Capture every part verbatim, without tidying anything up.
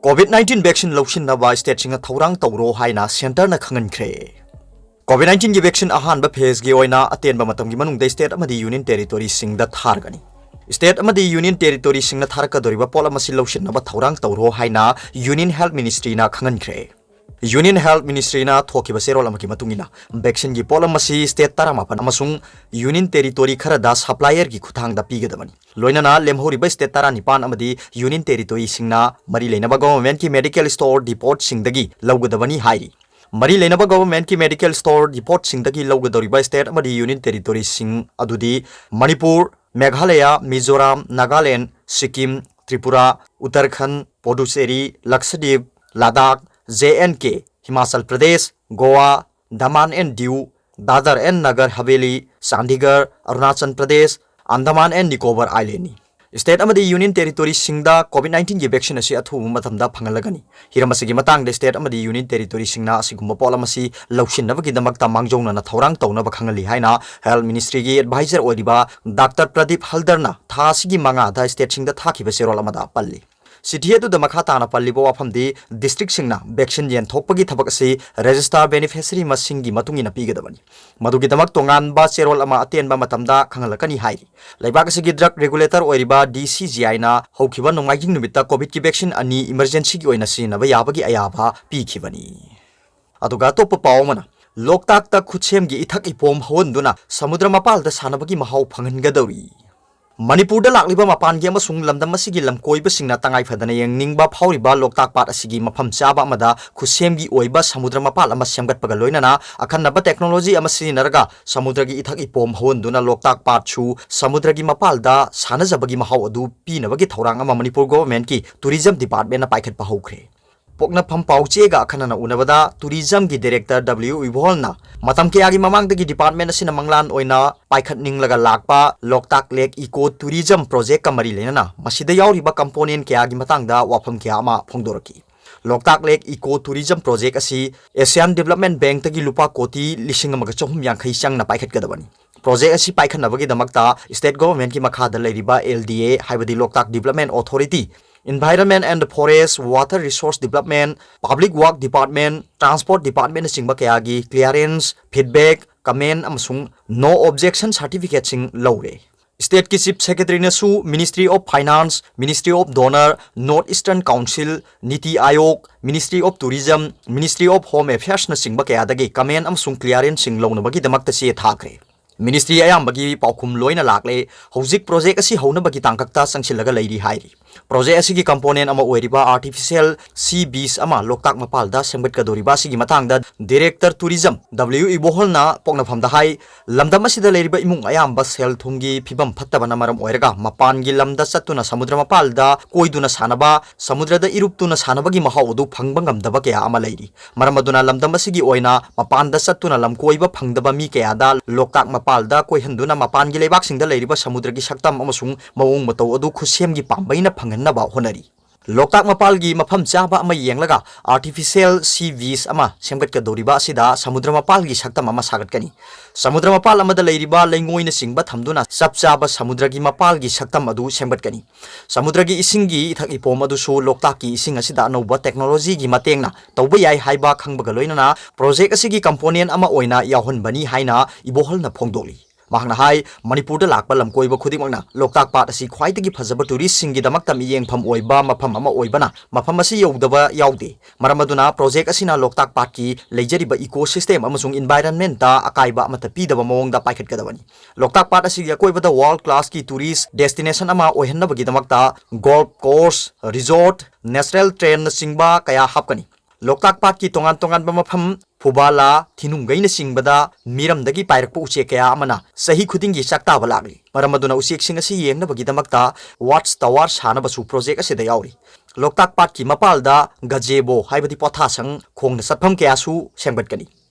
COVID nineteen vaccine ꯂꯧꯁꯤꯟꯅꯕ stateꯁꯤꯡꯅ ꯊꯧꯔꯥꯡ ꯇꯧꯔꯣ ꯍꯥꯏꯅ centreꯅ ꯈꯪꯍꯟꯈ꯭ꯔꯦ꯫ COVID nineteenꯒꯤ vaccine ꯑꯍꯥꯟꯕ phaseꯀꯤ ꯑꯣꯏꯅ ꯑꯇꯦꯟꯕ ꯃꯇꯝꯒꯤ ꯃꯅꯨꯡꯗ state ꯑꯃꯗꯤ union territoryꯁꯤꯡꯗ ꯊꯥꯔꯒꯅꯤ꯫ State ꯑꯃꯗꯤ union territoryꯁꯤꯡꯅ ꯊꯥꯔꯛꯀꯗꯧꯔꯤꯕ ꯄꯣꯠꯂꯝ ꯑꯁꯤ ꯂꯧꯁꯤꯟꯅꯕ ꯊꯧꯔꯥꯡ ꯇꯧꯔꯣ ꯍꯥꯏꯅ Union Health Ministryꯅ ꯈꯪꯍꯟꯈ꯭ꯔꯦ꯫ Union Health Ministryꯅ ꯊꯣꯛꯈꯤꯕ ꯆꯦꯔꯣꯜ ꯑꯃꯒꯤ ꯃꯇꯨꯡ ꯏꯟꯅ, vaccineꯒꯤ ꯄꯣꯠꯂꯝ ꯑꯁꯤ state ꯇꯔꯥꯃꯥꯄꯟ ꯑꯃꯁꯨꯡ union territory ꯈꯔꯗ supplierꯒꯤ ꯈꯨꯠꯊꯥꯡꯗ ꯄꯤꯒꯗꯕꯅꯤ꯫ ꯂꯣꯏꯅꯅ ꯂꯦꯝꯍꯧꯔꯤꯕ state ꯇꯔꯥꯅꯤꯄꯥꯟ ꯑꯃꯗꯤ union territoryꯁꯤꯡꯅ ꯃꯔꯤ ꯂꯩꯅꯕ governmentꯀꯤ medical store depotꯁꯤꯡꯗꯒꯤ ꯂꯧꯒꯗꯕꯅꯤ ꯍꯥꯏꯔꯤ꯫ ꯃꯔꯤ ꯂꯩꯅꯕ governmentꯀꯤ medical store depotꯁꯤꯡꯗꯒꯤ ꯂꯧꯒꯗꯧꯔꯤꯕ state ꯑꯃꯗꯤ union territoryꯁꯤꯡ ꯑꯗꯨꯗꯤ Manipur, Meghalaya, Mizoram, Nagaland, Sikkim, Tripura, Uttarakhand, ꯄꯣꯗꯨꯆꯦꯔꯤ, Lakshadweep, Ladakh, J and K, Himachal Pradesh, Goa, Daman and Diu, Dadar and Nagar Haveli, Chandigarh, Arunachal Pradesh, Andaman and Nicobar ꯑꯥꯏꯂꯦꯟꯅꯤ꯫ State ꯑꯃꯗꯤ union territoryꯁꯤꯡꯗ COVID nineteenꯒꯤ vaccine ꯑꯁꯤ ꯑꯊꯨꯕ ꯃꯇꯝꯗ ꯐꯪꯍꯜꯂꯒꯅꯤ꯫ ꯍꯤꯔꯝ ꯑꯁꯤꯒꯤ ꯃꯇꯥꯡꯗ state ꯑꯃꯗꯤ union territoryꯁꯤꯡꯅ ꯑꯁꯤꯒꯨꯝꯕ ꯄꯣꯠꯂꯝ ꯑꯁꯤ ꯂꯧꯁꯤꯟꯅꯕꯒꯤꯗꯃꯛꯇ ꯃꯥꯡꯖꯧꯅꯅ ꯊꯧꯔꯥꯡ ꯇꯧꯅꯕ ꯈꯪꯍꯜꯂꯤ ꯍꯥꯏꯅ Health Ministryꯒꯤ advisor ꯑꯣꯏꯔꯤꯕ Doctor ꯄ꯭ꯔꯗꯤꯞ ꯍꯜꯗꯔꯅ ꯊꯥ ꯑꯁꯤꯒꯤ ꯃꯉꯥꯗ stateꯁꯤꯡꯗ ꯊꯥꯈꯤꯕ ꯆꯦꯔꯣꯜ ꯑꯃꯗ ꯄꯜꯂꯤ꯫ ꯆꯤꯊꯤ ꯑꯗꯨꯗ ꯃꯈꯥ ꯇꯥꯅ ꯄꯜꯂꯤꯕ ꯋꯥꯐꯝꯗꯤ, districtꯁꯤꯡꯅ vaccine ꯌꯦꯟꯊꯣꯛꯄꯒꯤ ꯊꯕꯛ ꯑꯁꯤ register beneficiary ꯃꯁꯤꯡꯒꯤ ꯃꯇꯨꯡ ꯏꯟꯅ ꯄꯤꯒꯗꯕꯅꯤ꯫ ꯃꯗꯨꯒꯤꯗꯃꯛ ꯇꯣꯉꯥꯟꯕ ꯆꯦꯔꯣꯜ ꯑꯃ ꯑꯇꯦꯟꯕ ꯃꯇꯝꯗ ꯈꯪꯍꯜꯂꯛꯀꯅꯤ ꯍꯥꯏꯔꯤ꯫ ꯂꯩꯕꯥꯛ ꯑꯁꯤꯒꯤ drug regulator ꯑꯣꯏꯔꯤꯕ DCGIꯅ ꯍꯧꯈꯤꯕ ꯅꯣꯡꯃꯥꯏꯖꯤꯡ ꯅꯨꯃꯤꯠꯇ COVIDꯀꯤ vaccine ꯑꯅꯤ emergencyꯒꯤ ꯑꯣꯏꯅ ꯁꯤꯖꯤꯟꯅꯕ ꯌꯥꯕꯒꯤ ꯑꯌꯥꯕ ꯄꯤꯈꯤꯕꯅꯤ꯫ ꯑꯗꯨꯒ ꯑꯇꯣꯞꯄ ꯄꯥꯎ ꯑꯃꯅ, ꯂꯣꯛꯇꯥꯛꯇ ꯈꯨꯠꯁꯦꯝꯒꯤ ꯏꯊꯛ ꯏꯄꯣꯝ ꯍꯧꯍꯟꯗꯨꯅ ꯁꯃꯨꯗ꯭ꯔ ꯃꯄꯥꯜꯗ ꯁꯥꯟꯅꯕꯒꯤ ꯃꯍꯥꯎ ꯐꯪꯍꯟꯒꯗꯧꯔꯤ꯫ ꯃꯅꯤꯄꯨꯔꯗ ꯂꯥꯛꯂꯤꯕ ꯃꯄꯥꯟꯒꯤ ꯑꯃꯁꯨꯡ ꯂꯝꯗꯝ ꯑꯁꯤꯒꯤ ꯂꯝꯀꯣꯏꯕꯁꯤꯡꯅ ꯇꯉꯥꯏ ꯐꯗꯅ ꯌꯦꯡꯅꯤꯡꯕ ꯐꯥꯎꯔꯤꯕ ꯂꯣꯛꯇꯥꯛ ꯄꯥꯠ ꯑꯁꯤꯒꯤ ꯃꯐꯝ ꯆꯥꯕ ꯑꯃꯗ ꯈꯨꯠꯁꯦꯝꯒꯤ ꯑꯣꯏꯕ ꯁꯃꯨꯗ꯭ꯔ ꯃꯄꯥꯜ ꯑꯃ ꯁꯦꯝꯒꯠꯄꯒ ꯂꯣꯏꯅꯅ ꯑꯈꯟꯅꯕ technology ꯑꯃ ꯁꯤꯖꯤꯟꯅꯔꯒ ꯁꯃꯨꯗ꯭ꯔꯒꯤ ꯏꯊꯛ ꯏꯄꯣꯝ ꯍꯧꯍꯟꯗꯨꯅ ꯂꯣꯛꯇꯥꯛ ꯄꯥꯠꯁꯨ ꯁꯃꯨꯗ꯭ꯔꯒꯤ ꯃꯄꯥꯜꯗ ꯁꯥꯟꯅꯖꯕꯒꯤ ꯃꯍꯥꯎ ꯑꯗꯨ ꯄꯤꯅꯕꯒꯤ ꯊꯧꯔꯥꯡ ꯑꯃ ꯃꯅꯤꯄꯨꯔ governmentꯀꯤ tourism departmentꯅ ꯄꯥꯏꯈꯠꯄ ꯍꯧꯈ꯭ꯔꯦ꯫ ꯄꯣꯛꯅꯐꯝ ꯄꯥꯎꯆꯦꯒ ꯑꯈꯟꯅꯅ ꯎꯅꯕꯗ tourismꯒꯤ director W ꯏꯕꯣꯍꯜꯅ ꯃꯇꯝ ꯀꯌꯥꯒꯤ ꯃꯃꯥꯡꯗꯒꯤ department ꯑꯁꯤꯅ ꯃꯪꯂꯥꯟ ꯑꯣꯏꯅ ꯄꯥꯏꯈꯠꯅꯤꯡꯂꯒ ꯂꯥꯛꯄ ꯂꯣꯛꯇꯥꯛ lake eco tourism projectꯀ ꯃꯔꯤ ꯂꯩꯅꯅ ꯃꯁꯤꯗ ꯌꯥꯎꯔꯤꯕ component ꯀꯌꯥꯒꯤ ꯃꯇꯥꯡꯗ ꯋꯥꯐꯝ ꯀꯌꯥ ꯑꯃ ꯐꯣꯡꯗꯣꯔꯛꯈꯤ꯫ ꯂꯣꯛꯇꯥꯛ lake eco tourism project ꯑꯁꯤ Asian Development Bankꯇꯒꯤ ꯂꯨꯄꯥ ꯀꯣꯇꯤ ꯂꯤꯁꯤꯡ ꯑꯃꯒ ꯆꯍꯨꯝ ꯌꯥꯡꯈꯩ ꯆꯪꯅ ꯄꯥꯏꯈꯠꯀꯗꯕꯅꯤ꯫ Project ꯑꯁꯤ ꯄꯥꯏꯈꯠꯅꯕꯒꯤꯗꯃꯛꯇ state governmentꯀꯤ ꯃꯈꯥꯗ ꯂꯩꯔꯤꯕ L D A, ꯍꯥꯏꯕꯗꯤ Loktak Development Authority, Environment and Forest, Water Resource Development, Public Work Department, Transport Departmentꯅꯆꯤꯡꯕ ꯀꯌꯥꯒꯤ clearance, feedback, comment ꯑꯃꯁꯨꯡ no objection certificateꯁꯤꯡ ꯂꯧꯔꯦ꯫ Stateꯀꯤ Chief Secretaryꯅꯁꯨ Ministry of Finance, Ministry of DoNER, North Eastern Council, NITI Aayog, Ministry of Tourism, Ministry of Home Affairsꯅꯆꯤꯡꯕ ꯀꯌꯥꯗꯒꯤ comment ꯑꯃꯁꯨꯡ clearanceꯁꯤꯡ ꯂꯧꯅꯕꯒꯤꯗꯃꯛꯇ ꯆꯦ ꯊꯥꯈ꯭ꯔꯦ꯫ Ministry ꯑꯌꯥꯝꯕꯒꯤ ꯄꯥꯎꯈꯨꯝ ꯂꯣꯏꯅ ꯂꯥꯛꯂꯦ꯫ ꯍꯧꯖꯤꯛ project ꯑꯁꯤ ꯍꯧꯅꯕꯒꯤ ꯇꯥꯡꯀꯛꯇ ꯆꯪꯁꯤꯜꯂꯒ ꯂꯩꯔꯤ ꯍꯥꯏꯔꯤ꯫ Project ꯑꯁꯤꯒꯤ component ꯑꯃ ꯑꯣꯏꯔꯤꯕ artificial sea beach ꯑꯃ ꯂꯣꯛꯇꯥꯛ ꯃꯄꯥꯜꯗ ꯁꯦꯝꯒꯠꯀꯗꯧꯔꯤꯕ ꯑꯁꯤꯒꯤ ꯃꯇꯥꯡꯗ Director Tourism W ꯏꯕꯣꯍꯜꯅ ꯄꯣꯛꯅꯐꯝꯗ ꯍꯥꯏ, ꯂꯝꯗꯝ ꯑꯁꯤꯗ ꯂꯩꯔꯤꯕ ꯏꯃꯨꯡ ꯑꯌꯥꯝꯕ ꯁꯦꯜ ꯊꯨꯝꯒꯤ ꯐꯤꯕꯝ ꯐꯠꯇꯕꯅ ꯃꯔꯝ ꯑꯣꯏꯔꯒ ꯃꯄꯥꯟꯒꯤ ꯂꯝꯗ ꯆꯠꯇꯨꯅ ꯁꯃꯨꯗ꯭ꯔ ꯃꯄꯥꯜꯗ ꯀꯣꯏꯗꯨꯅ ꯁꯥꯟꯅꯕ, ꯁꯃꯨꯗ꯭ꯔꯗ ꯏꯔꯨꯞꯇꯨꯅ ꯁꯥꯟꯅꯕꯒꯤ ꯃꯍꯥꯎ ꯑꯗꯨ ꯐꯪꯕ ꯉꯝꯗꯕ ꯀꯌꯥ ꯑꯃ ꯂꯩꯔꯤ꯫ ꯃꯔꯝ ꯑꯗꯨꯅ ꯂꯝꯗꯝ ꯑꯁꯤꯒꯤ ꯑꯣꯏꯅ ꯃꯄꯥꯟꯗ ꯆꯠꯇꯨꯅ ꯂꯝ ꯀꯣꯏꯕ ꯐꯪꯗꯕ ꯃꯤ ꯀꯌꯥꯗ ꯂꯣꯛꯇꯥꯛ ꯃꯄꯥꯜꯗ ꯀꯣꯏꯍꯟꯗꯨꯅ ꯃꯄꯥꯟꯒꯤ ꯂꯩꯕꯥꯛꯁꯤꯡꯗ ꯂꯩꯔꯤꯕ ꯁꯃꯨꯗ꯭ꯔꯒꯤ ꯁꯛꯇꯝ ꯑꯃꯁꯨꯡ ꯃꯑꯣꯡ ꯃꯇꯧ ꯑꯗꯨ ꯈꯨꯠꯁꯦꯝꯒꯤ ꯄꯥꯝꯕꯩꯅ ꯐꯪꯍꯟꯅꯕ ꯍꯣꯠꯅꯔꯤ꯫ ꯂꯣꯛꯇꯥꯛ ꯃꯄꯥꯜꯒꯤ ꯃꯐꯝ ꯆꯥꯕ ꯑꯃ ꯌꯦꯡꯂꯒ artificial sea beach ꯑꯃ ꯁꯦꯝꯒꯠꯀꯗꯧꯔꯤꯕ ꯑꯁꯤꯗ ꯁꯃꯨꯗ꯭ꯔ ꯃꯄꯥꯜꯒꯤ ꯁꯛꯇꯝ ꯑꯃ ꯁꯥꯒꯠꯀꯅꯤ꯫ ꯁꯃꯨꯗ꯭ꯔ ꯃꯄꯥꯜ ꯑꯃꯗ ꯂꯩꯔꯤꯕ ꯂꯩꯉꯣꯏꯅꯆꯤꯡꯕ ꯊꯝꯗꯨꯅ ꯆꯞ ꯆꯥꯕ ꯁꯃꯨꯗ꯭ꯔꯒꯤ ꯃꯄꯥꯜꯒꯤ ꯁꯛꯇꯝ ꯑꯗꯨ ꯁꯦꯝꯒꯠꯀꯅꯤ꯫ ꯁꯃꯨꯗ꯭ꯔꯒꯤ ꯏꯁꯤꯡꯒꯤ ꯏꯊꯛ ꯏꯄꯣꯝ ꯑꯗꯨꯁꯨ ꯂꯣꯛꯇꯥꯛꯀꯤ ꯏꯁꯤꯡ ꯑꯁꯤꯗ ꯑꯅꯧꯕ technologyꯒꯤ ꯃꯇꯦꯡꯅ ꯇꯧꯕ ꯌꯥꯏ ꯍꯥꯏꯕ ꯈꯪꯕꯒ ꯂꯣꯏꯅꯅ project ꯑꯁꯤꯒꯤ component ꯑꯃ ꯑꯣꯏꯅ ꯌꯥꯎꯍꯟꯕꯅꯤ ꯍꯥꯏꯅ ꯏꯕꯣꯍꯜꯅ ꯐꯣꯡꯗꯣꯛꯂꯤ꯫ ꯃꯍꯥꯛꯅ ꯍꯥꯏ, ꯃꯅꯤꯄꯨꯔꯗ ꯂꯥꯛꯄ ꯂꯝꯀꯣꯏꯕ ꯈꯨꯗꯤꯡꯃꯛꯅ ꯂꯣꯛꯇꯥꯛ ꯄꯥꯠ ꯑꯁꯤ ꯈ꯭ꯋꯥꯏꯗꯒꯤ ꯐꯖꯕ touristꯁꯤꯡꯒꯤꯗꯃꯛꯇ ꯃꯤꯠꯌꯦꯡꯐꯝ ꯑꯣꯏꯕ ꯃꯐꯝ ꯑꯃ ꯑꯣꯏꯕꯅ ꯃꯐꯝ ꯑꯁꯤ ꯌꯧꯗꯕ ꯌꯥꯎꯗꯦ꯫ ꯃꯔꯝ ꯑꯗꯨꯅ project ꯑꯁꯤꯅ ꯂꯣꯛꯇꯥꯛ ꯄꯥꯠꯀꯤ ꯂꯩꯖꯔꯤꯕ ecosystem ꯑꯃꯁꯨꯡ environmentꯇ ꯑꯀꯥꯏꯕ ꯑꯃꯠꯇ ꯄꯤꯗꯕ ꯃꯑꯣꯡꯗ ꯄꯥꯏꯈꯠꯀꯗꯕꯅꯤ꯫ ꯂꯣꯛꯇꯥꯛ ꯄꯥꯠ ꯑꯁꯤꯒꯤ ꯑꯀꯣꯏꯕꯗ world classꯀꯤ tourist destination ꯑꯃ ꯑꯣꯏꯍꯟꯅꯕꯒꯤꯗꯃꯛꯇ golf course, resort, natural trailꯅꯆꯤꯡꯕ ꯀꯌꯥ ꯍꯥꯞꯀꯅꯤ꯫ ꯂꯣꯛꯇꯥꯛ ꯄꯥꯠꯀꯤ ꯇꯣꯉꯥꯟ ꯇꯣꯉꯥꯟꯕ ꯃꯐꯝ, ꯐꯨꯕꯥꯂꯥ, ꯊꯤꯅꯨꯡꯒꯩꯅꯆꯤꯡꯕꯗ ꯃꯤꯔꯝꯗꯒꯤ ꯄꯥꯏꯔꯛꯄ ꯎꯆꯦꯛ ꯀꯌꯥ ꯑꯃꯅ ꯆꯍꯤ ꯈꯨꯗꯤꯡꯒꯤ ꯆꯥꯛꯇꯥꯕ ꯂꯥꯛꯂꯤ꯫ ꯃꯔꯝ ꯑꯗꯨꯅ ꯎꯆꯦꯛꯁꯤꯡ ꯑꯁꯤ ꯌꯦꯡꯅꯕꯒꯤꯗꯃꯛꯇ watch tower ꯁꯥꯅꯕꯁꯨ project ꯑꯁꯤꯗ ꯌꯥꯎꯔꯤ꯫ ꯂꯣꯛꯇꯥꯛ ꯄꯥꯠꯀꯤ ꯃꯄꯥꯜꯗ gazebo ꯍꯥꯏꯕꯗꯤ ꯄꯣꯊꯥꯁꯪ, ꯈꯣꯡꯅ ꯆꯠꯐꯝ ꯀꯌꯥꯁꯨ ꯁꯦꯝꯒꯠꯀꯅꯤ꯫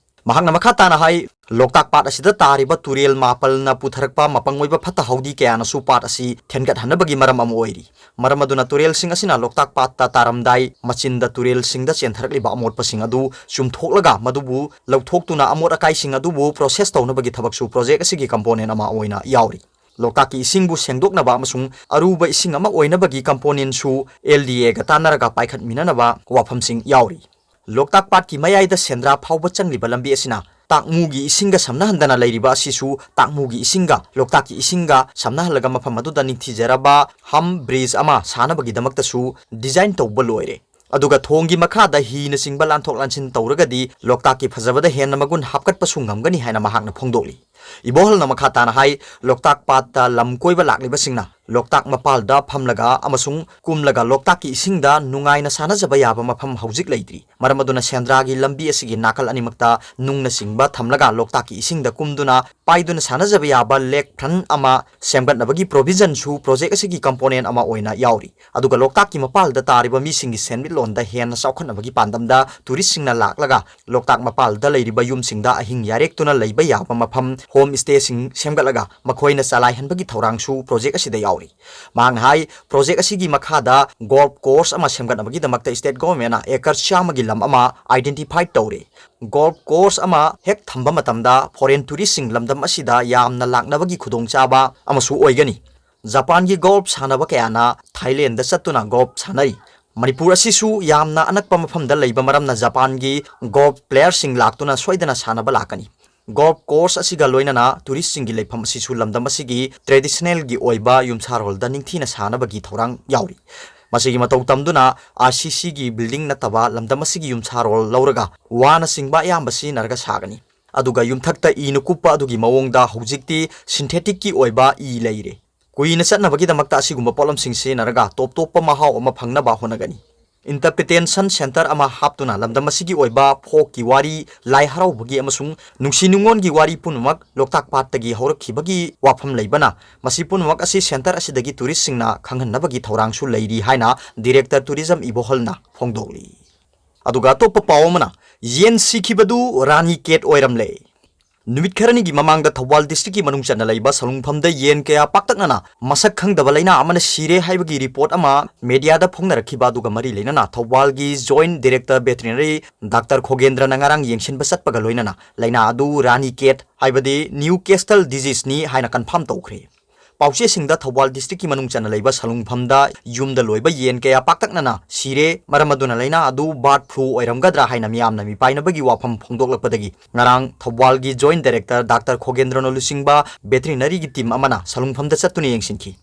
ꯃꯍꯥꯛꯅ ꯃꯈꯥ ꯇꯥꯅ ꯍꯥꯏ, ꯂꯣꯛꯇꯥꯛ ꯄꯥꯠ ꯑꯁꯤꯗ ꯇꯥꯔꯤꯕ ꯇꯨꯔꯦꯜ ꯃꯥꯄꯜꯅ ꯄꯨꯊꯔꯛꯄ ꯃꯄꯪ ꯑꯣꯏꯕ ꯐꯠꯇ ꯍꯥꯎꯗꯤ ꯀꯌꯥꯅꯁꯨ ꯄꯥꯠ ꯑꯁꯤ ꯊꯦꯟꯒꯠꯍꯟꯅꯕꯒꯤ ꯃꯔꯝ ꯑꯃ ꯑꯣꯏꯔꯤ꯫ ꯃꯔꯝ ꯑꯗꯨꯅ ꯇꯨꯔꯦꯜꯁꯤꯡ ꯑꯁꯤꯅ ꯂꯣꯛꯇꯥꯛ ꯄꯥꯠꯇ ꯇꯥꯔꯝꯗꯥꯏ ꯃꯆꯤꯟꯗ ꯇꯨꯔꯦꯜꯁꯤꯡꯗ ꯆꯦꯟꯊꯔꯛꯂꯤꯕ ꯑꯃꯣꯠꯄꯁꯤꯡ ꯑꯗꯨ ꯆꯨꯝꯊꯣꯛꯂꯒ ꯃꯗꯨꯕꯨ ꯂꯧꯊꯣꯛꯇꯨꯅ ꯑꯃꯣꯠ ꯑꯀꯥꯏꯁꯤꯡ ꯑꯗꯨꯕꯨ process ꯇꯧꯅꯕꯒꯤ ꯊꯕꯛꯁꯨ project ꯑꯁꯤꯒꯤ component ꯑꯃ ꯑꯣꯏꯅ ꯌꯥꯎꯔꯤ꯫ ꯂꯣꯛꯇꯥꯛꯀꯤ ꯏꯁꯤꯡꯕꯨ ꯁꯦꯡꯗꯣꯛꯅꯕ ꯑꯃꯁꯨꯡ ꯑꯔꯨꯕ ꯏꯁꯤꯡ ꯑꯃ ꯑꯣꯏꯅꯕꯒꯤ componentꯁꯨ L D Aꯒ ꯇꯥꯟꯅꯔꯒ ꯄꯥꯏꯈꯠꯃꯤꯟꯅꯅꯕ ꯋꯥꯐꯝꯁꯤꯡ ꯌꯥꯎꯔꯤ꯫ ꯂꯣꯛꯇꯥꯛ ꯄꯥꯠꯀꯤ ꯃꯌꯥꯏꯗ ꯁꯦꯟꯗ꯭ꯔꯥ ꯐꯥꯎꯕ ꯆꯪꯂꯤꯕ ꯂꯝꯕꯤ ꯑꯁꯤꯅ ꯇꯥꯛꯃꯨꯒꯤ ꯏꯁꯤꯡꯒ ꯁꯝꯅꯍꯟꯗꯅ ꯂꯩꯔꯤꯕ ꯑꯁꯤꯁꯨ ꯇꯥꯛꯃꯨꯒꯤ ꯏꯁꯤꯡꯒ ꯂꯣꯛꯇꯥꯛꯀꯤ ꯏꯁꯤꯡꯒ ꯁꯝꯅꯍꯜꯂꯒ ꯃꯐꯝ ꯑꯗꯨꯗ ꯅꯤꯡꯊꯤꯖꯔꯕ hump bridge ꯑꯃ ꯁꯥꯅꯕꯒꯤꯗꯃꯛꯇꯁꯨ design ꯇꯧꯕ ꯂꯣꯏꯔꯦ꯫ ꯑꯗꯨꯒ ꯊꯣꯡꯒꯤ ꯃꯈꯥꯗ ꯍꯤꯅꯆꯤꯡꯕ ꯂꯥꯟꯊꯣꯛ ꯂꯥꯟꯁꯤꯟ ꯇꯧꯔꯒꯗꯤ ꯂꯣꯛꯇꯥꯛꯀꯤ ꯐꯖꯕꯗ ꯍꯦꯟꯅ ꯃꯒꯨꯟ ꯍꯥꯞꯀꯠꯄꯁꯨ ꯉꯝꯒꯅꯤ ꯍꯥꯏꯅ ꯃꯍꯥꯛꯅ ꯐꯣꯡꯗꯣꯛꯂꯤ꯫ ꯏꯕꯣꯍꯜꯅ ꯃꯈꯥ ꯇꯥꯅ ꯍꯥꯏ, ꯂꯣꯛꯇꯥꯛ ꯄꯥꯠꯇ ꯂꯝ ꯀꯣꯏꯕ ꯂꯥꯛꯂꯤꯕꯁꯤꯡꯅ ꯂꯣꯛꯇꯥꯛ ꯃꯄꯥꯜꯗ ꯐꯝꯂꯒ ꯑꯃꯁꯨꯡ ꯀꯨꯝꯂꯒ ꯂꯣꯛꯇꯥꯛꯀꯤ ꯏꯁꯤꯡꯗ ꯅꯨꯡꯉꯥꯏꯅ ꯁꯥꯟꯅꯖꯕ ꯌꯥꯕ ꯃꯐꯝ ꯍꯧꯖꯤꯛ ꯂꯩꯇ꯭ꯔꯤ꯫ ꯃꯔꯝ ꯑꯗꯨꯅ ꯁꯦꯟꯗ꯭ꯔꯥꯒꯤ ꯂꯝꯕꯤ ꯑꯁꯤꯒꯤ ꯅꯥꯀꯜ ꯑꯅꯤꯃꯛꯇ ꯅꯨꯡꯅꯆꯤꯡꯕ ꯊꯝꯂꯒ ꯂꯣꯛꯇꯥꯛꯀꯤ ꯏꯁꯤꯡꯗ ꯀꯨꯝꯗꯨꯅ ꯄꯥꯏꯗꯨꯅ ꯁꯥꯟꯅꯖꯕ ꯌꯥꯕ lake front ꯑꯃ ꯁꯦꯝꯒꯠꯅꯕꯒꯤ provisionꯁꯨ project ꯑꯁꯤꯒꯤ component ꯑꯃ ꯑꯣꯏꯅ ꯌꯥꯎꯔꯤ꯫ ꯑꯗꯨꯒ ꯂꯣꯛꯇꯥꯛꯀꯤ ꯃꯄꯥꯜꯗ ꯇꯥꯔꯤꯕ ꯃꯤꯁꯤꯡꯒꯤ ꯁꯦꯟꯃꯤꯠꯂꯣꯟꯗ ꯍꯦꯟꯅ ꯆꯥꯎꯈꯠꯅꯕꯒꯤ ꯄꯥꯟꯗꯝꯗ touristꯁꯤꯡꯅ ꯂꯥꯛꯂꯒ ꯂꯣꯛꯇꯥꯛ ꯃꯄꯥꯜꯗ ꯂꯩꯔꯤꯕ ꯌꯨꯝꯁꯤꯡꯗ ꯑꯍꯤꯡ ꯌꯥꯔꯦꯛꯇꯨꯅ ꯂꯩꯕ ꯌꯥꯕ ꯃꯐꯝ, home stayꯁꯤꯡ ꯁꯦꯝꯒꯠꯂꯒ ꯃꯈꯣꯏꯅ ꯆꯂꯥꯏꯍꯟꯕꯒꯤ ꯊꯧꯔꯥꯡꯁꯨ project ꯑꯁꯤꯗ ꯌꯥꯎꯔꯤ꯫ ꯃꯍꯥꯛꯅ ꯍꯥꯏ, project ꯑꯁꯤꯒꯤ ꯃꯈꯥꯗ golf course ꯑꯃ ꯁꯦꯝꯒꯠꯅꯕꯒꯤꯗꯃꯛꯇ state governmentꯅ acre ꯆꯥꯝꯃꯒꯤ ꯂꯝ ꯑꯃ identify ꯇꯧꯔꯦ꯫ Golf course ꯑꯃ ꯍꯦꯛ ꯊꯝꯕ ꯃꯇꯝꯗ foreign touristꯁꯤꯡ ꯂꯝꯗꯝ ꯑꯁꯤꯗ ꯌꯥꯝꯅ ꯂꯥꯛꯅꯕꯒꯤ ꯈꯨꯗꯣꯡꯆꯥꯕ ꯑꯃꯁꯨ ꯑꯣꯏꯒꯅꯤ꯫ ꯖꯄꯥꯟꯒꯤ golf ꯁꯥꯟꯅꯕ ꯀꯌꯥꯅ ꯊꯥꯏꯂꯦꯟꯗ ꯆꯠꯇꯨꯅ golf ꯁꯥꯟꯅꯔꯤ꯫ ꯃꯅꯤꯄꯨꯔ ꯑꯁꯤꯁꯨ ꯌꯥꯝꯅ ꯑꯅꯛꯄ ꯃꯐꯝꯗ ꯂꯩꯕ ꯃꯔꯝꯅ ꯖꯄꯥꯟꯒꯤ golf playerꯁꯤꯡ ꯂꯥꯛꯇꯨꯅ ꯁꯣꯏꯗꯅ ꯁꯥꯟꯅꯕ ꯂꯥꯛꯀꯅꯤ꯫ Golf course ꯑꯁꯤꯒ ꯂꯣꯏꯅꯅ touristꯁꯤꯡꯒꯤ ꯂꯩꯐꯝ ꯑꯁꯤꯁꯨ ꯂꯝꯗꯝ ꯑꯁꯤꯒꯤ traditionalꯒꯤ ꯑꯣꯏꯕ ꯌꯨꯝꯁꯥꯔꯣꯜꯗ ꯅꯤꯡꯊꯤꯅ ꯁꯥꯅꯕꯒꯤ ꯊꯧꯔꯥꯡ ꯌꯥꯎꯔꯤ꯫ ꯃꯁꯤꯒꯤ ꯃꯇꯧ ꯇꯝꯗꯨꯅ RCCꯒꯤ building ꯅꯠꯇꯕ ꯂꯝꯗꯝ ꯑꯁꯤꯒꯤ ꯌꯨꯝꯁꯥꯔꯣꯜ ꯂꯧꯔꯒ ꯋꯥꯅꯆꯤꯡꯕ ꯑꯌꯥꯝꯕ ꯁꯤꯖꯤꯟꯅꯔꯒ ꯁꯥꯒꯅꯤ꯫ ꯑꯗꯨꯒ ꯌꯨꯝꯊꯛꯇ ꯏꯅ ꯀꯨꯞꯄ ꯑꯗꯨꯒꯤ ꯃꯑꯣꯡꯗ ꯍꯧꯖꯤꯛꯇꯤ syntheticꯀꯤ ꯑꯣꯏꯕ ꯏ ꯂꯩꯔꯦ꯫ ꯀꯨꯏꯅ ꯆꯠꯅꯕꯒꯤꯗꯃꯛꯇ ꯑꯁꯤꯒꯨꯝꯕ ꯄꯣꯠꯂꯝꯁꯤꯡ ꯁꯤꯖꯤꯟꯅꯔꯒ top ꯇꯣꯞꯄ ꯃꯍꯥꯎ ꯑꯃ ꯐꯪꯅꯕ ꯍꯣꯠꯅꯒꯅꯤ꯫ Interpretation centre ꯑꯃ ꯍꯥꯞꯇꯨꯅ ꯂꯝꯗꯝ ꯑꯁꯤꯒꯤ ꯑꯣꯏꯕ folkꯀꯤ ꯋꯥꯔꯤ, ꯂꯥꯏ ꯍꯔꯥꯎꯕꯒꯤ ꯑꯃꯁꯨꯡ ꯅꯨꯡꯁꯤ ꯅꯨꯡꯉꯣꯟꯒꯤ ꯋꯥꯔꯤ ꯄꯨꯝꯅꯃꯛ ꯂꯣꯛꯇꯥꯛ ꯄꯥꯠꯇꯒꯤ ꯍꯧꯔꯛꯈꯤꯕꯒꯤ ꯋꯥꯐꯝ ꯂꯩꯕꯅ ꯃꯁꯤ ꯄꯨꯝꯅꯃꯛ ꯑꯁꯤ centre ꯑꯁꯤꯗꯒꯤ touristꯁꯤꯡꯅ ꯈꯪꯍꯟꯅꯕꯒꯤ ꯊꯧꯔꯥꯡꯁꯨ ꯂꯩꯔꯤ ꯍꯥꯏꯅ Director Tourism ꯏꯕꯣꯍꯜꯅ ꯐꯣꯡꯗꯣꯛꯂꯤ꯫ ꯑꯗꯨꯒ ꯑꯇꯣꯞꯄ ꯄꯥꯎ ꯑꯃꯅ, ꯌꯦꯟ ꯁꯤꯈꯤꯕꯗꯨ ꯔꯥꯅꯤ ꯀꯦꯠ ꯑꯣꯏꯔꯝꯂꯦ꯫ ꯅꯨꯃꯤꯠ ꯈꯔꯅꯤꯒꯤ ꯃꯃꯥꯡꯗ ꯊꯧꯕꯥꯜ district ꯀꯤ ꯃꯅꯨꯡ ꯆꯟꯅ ꯂꯩꯕ ꯁꯂꯨꯡꯐꯝꯗ ꯌꯦꯟ ꯀꯌꯥ ꯄꯥꯛꯇꯛꯅꯅ ꯃꯁꯛ ꯈꯪꯗꯕ ꯂꯩꯅꯥ ꯑꯃꯅ ꯁꯤꯔꯦ ꯍꯥꯏꯕꯒꯤ report ꯑꯃ media ꯗ ꯐꯣꯡꯅꯔꯛꯈꯤꯕ ꯑꯗꯨꯒ ꯃꯔꯤ ꯂꯩꯅꯅ ꯊꯧꯕꯥꯜꯒꯤ Joint Director Veterinary Doctor ꯈꯣꯒꯦꯟꯗ꯭ꯔꯅ ꯉꯔꯥꯡ ꯌꯦꯡꯁꯤꯟꯕ ꯆꯠꯄꯒ ꯂꯣꯏꯅꯅ ꯂꯩꯅꯥ ꯑꯗꯨ ꯔꯥꯅꯤ ꯀꯦꯠ ꯍꯥꯏꯕꯗꯤ Newcastle disease ꯅꯤ ꯍꯥꯏꯅ confirm ꯇꯧꯈ꯭ꯔꯦ꯫ ꯄꯥꯎꯆꯦꯁꯤꯡꯗ ꯊꯧꯕꯥꯜ district ꯀꯤ ꯃꯅꯨꯡ ꯆꯟꯅ ꯂꯩꯕ ꯁꯂꯨꯡꯐꯝꯗ ꯌꯨꯝꯗ ꯂꯣꯏꯕ ꯌꯦꯟ ꯀꯌꯥ ꯄꯥꯛꯇꯛꯅꯅ ꯁꯤꯔꯦ, ꯃꯔꯝ ꯑꯗꯨꯅ ꯂꯩꯅꯥ ꯑꯗꯨ bird flu ꯑꯣꯏꯔꯝꯒꯗ꯭ꯔꯥ ꯍꯥꯏꯅ ꯃꯤꯌꯥꯝꯅ ꯃꯤꯄꯥꯏꯅꯕꯒꯤ ꯋꯥꯐꯝ ꯐꯣꯡꯗꯣꯛꯂꯛꯄꯗꯒꯤ ꯉꯔꯥꯡ ꯊꯧꯕꯥꯜꯒꯤ Joint Director Doctor ꯈꯣꯒꯦꯟꯗ꯭ꯔꯅ ꯂꯨꯆꯤꯡꯕ veterinary ꯒꯤ team ꯑꯃꯅ ꯁꯂꯨꯡꯐꯝꯗ ꯆꯠꯇꯨꯅ ꯌꯦꯡꯁꯤꯟꯈꯤ꯫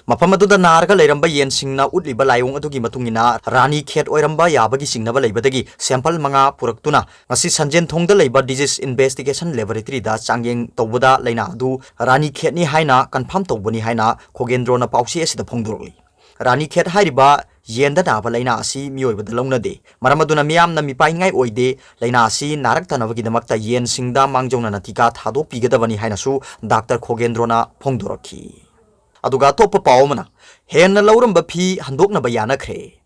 ꯃꯐꯝ ꯑꯗꯨꯗ ꯅꯥꯔꯒ ꯂꯩꯔꯝꯕ ꯌꯦꯟꯁꯤꯡꯅ ꯎꯠꯂꯤꯕ ꯂꯥꯏꯑꯣꯡ ꯑꯗꯨꯒꯤ ꯃꯇꯨꯡ ꯏꯟꯅ ꯔꯥꯅꯤ ꯈꯦꯠ ꯑꯣꯏꯔꯝꯕ ꯌꯥꯕꯒꯤ ꯆꯤꯡꯅꯕ ꯂꯩꯕꯗꯒꯤ sample ꯃꯉꯥ ꯄꯨꯔꯛꯇꯨꯅ ꯉꯁꯤ ꯁꯟꯖꯦꯟꯊꯣꯡꯗ ꯂꯩꯕ Disease Investigation Laboratory ꯗ ꯆꯥꯡꯌꯦꯡ ꯇꯧꯕꯗ ꯂꯩꯅꯥ ꯑꯗꯨ ꯔꯥꯅꯤ ꯈꯦꯠꯅꯤ ꯍꯥꯏꯅ confirm ꯇꯧꯕꯅꯤ ꯍꯥꯏꯅ ꯈꯣꯒꯦꯟꯗ꯭ꯔꯣꯅ ꯄꯥꯎꯆꯦ ꯑꯁꯤꯗ ꯐꯣꯡꯗꯣꯔꯛꯂꯤ꯫ ꯔꯥꯅꯤ ꯈꯦꯠ ꯍꯥꯏꯔꯤꯕ ꯌꯦꯟꯗ ꯅꯥꯕ ꯂꯩꯅꯥ ꯑꯁꯤ ꯃꯤꯑꯣꯏꯕꯗ ꯂꯧꯅꯗꯦ, ꯃꯔꯝ ꯑꯗꯨꯅ ꯃꯤꯌꯥꯝꯅ ꯃꯤꯄꯥꯏꯅꯤꯡꯉꯥꯏ ꯑꯣꯏꯗꯦ꯫ ꯂꯩꯅꯥ ꯑꯁꯤ ꯅꯥꯔꯛꯇꯅꯕꯒꯤꯗꯃꯛꯇ ꯌꯦꯟꯁꯤꯡꯗ ꯃꯥꯡꯖꯧꯅꯅ ꯇꯤꯀꯥ ꯊꯥꯗꯣꯛꯄꯤꯒꯗꯕꯅꯤ ꯍꯥꯏꯅꯁꯨ Doctor ꯈꯣꯒꯦꯟꯗ꯭ꯔꯣꯅ ꯐꯣꯡꯗꯣꯔꯛꯈꯤ꯫ ꯑꯗꯨꯒ ꯑꯇꯣꯞꯄ ꯄꯥꯎ ꯑꯃꯅ, ꯍꯦꯟꯅ ꯂꯧꯔꯝꯕ ꯐꯤ ꯍꯟꯗꯣꯛꯅꯕ ꯌꯥꯅꯈ꯭ꯔꯦ꯫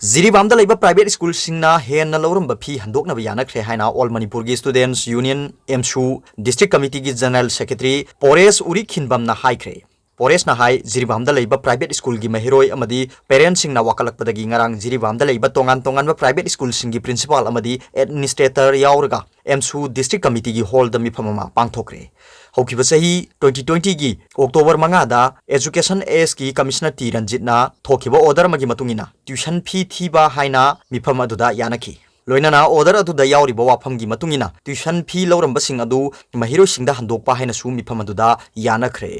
ꯖꯤꯔꯤꯕꯥꯝꯗ ꯂꯩꯕ private school ꯁꯤꯡꯅ ꯍꯦꯟꯅ ꯂꯧꯔꯝꯕ ꯐꯤ ꯍꯟꯗꯣꯛꯅꯕ ꯌꯥꯅꯈ꯭ꯔꯦ ꯍꯥꯏꯅ All Manipur ꯒꯤ Students Union, ꯑꯦꯝꯁꯨ, district committee ꯒꯤ General Secretary ꯄꯣꯔꯦꯁ ꯎꯔꯤꯈꯤꯟꯕꯝꯅ ꯍꯥꯏꯈ꯭ꯔꯦ꯫ ꯄꯣꯔꯦꯁꯅ ꯍꯥꯏ, ꯖꯤꯔꯤꯕꯥꯝꯗ ꯂꯩꯕ private school ꯒꯤ ꯃꯍꯩꯔꯣꯏ ꯑꯃꯗꯤ parent ꯁꯤꯡꯅ ꯋꯥꯀꯠꯂꯛꯄꯗꯒꯤ ꯉꯔꯥꯡ ꯖꯤꯔꯤꯕꯥꯝꯗ ꯂꯩꯕ ꯇꯣꯉꯥꯟ ꯇꯣꯉꯥꯟꯕ private school ꯁꯤꯡꯒꯤ principal ꯑꯃꯗꯤ administrator ꯌꯥꯎꯔꯒ ꯑꯦꯝꯁꯨ district committee ꯒꯤ hall ꯗ ꯃꯤꯐꯝ ꯑꯃ ꯄꯥꯡꯊꯣꯛꯈ꯭ꯔꯦ꯫ ꯍꯧꯈꯤꯕ ꯆꯍꯤ twenty twenty ꯒꯤ October ꯃꯉꯥꯗ Education S ꯀꯤ Commissioner ꯇꯤ ꯔꯟꯖꯤꯠꯅ ꯊꯣꯛꯈꯤꯕ order ꯑꯃꯒꯤ ꯃꯇꯨꯡ ꯏꯟꯅ tuition fee ꯊꯤꯕ ꯍꯥꯏꯅ ꯃꯤꯐꯝ ꯑꯗꯨꯗ ꯌꯥꯅꯈꯤ꯫ ꯂꯣꯏꯅꯅ order ꯑꯗꯨꯗ ꯌꯥꯎꯔꯤꯕ ꯋꯥꯐꯝꯒꯤ ꯃꯇꯨꯡ ꯏꯟꯅ tuition fee ꯂꯧꯔꯝꯕꯁꯤꯡ ꯑꯗꯨ ꯃꯍꯩꯔꯣꯏꯁꯤꯡꯗ ꯍꯟꯗꯣꯛꯄ ꯍꯥꯏꯅꯁꯨ ꯃꯤꯐꯝ ꯑꯗꯨꯗ ꯌꯥꯅꯈ꯭ꯔꯦ꯫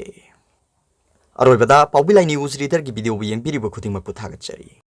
ꯑꯔꯣꯏꯕꯗ ꯄꯥꯎꯕꯤ ꯂꯥꯏ news reader ꯒꯤ video ꯕꯨ ꯌꯦꯡꯕꯤꯔꯤꯕ ꯈꯨꯗꯤꯡꯃꯛꯄꯨ ꯊꯥꯒꯠꯆꯔꯤ꯫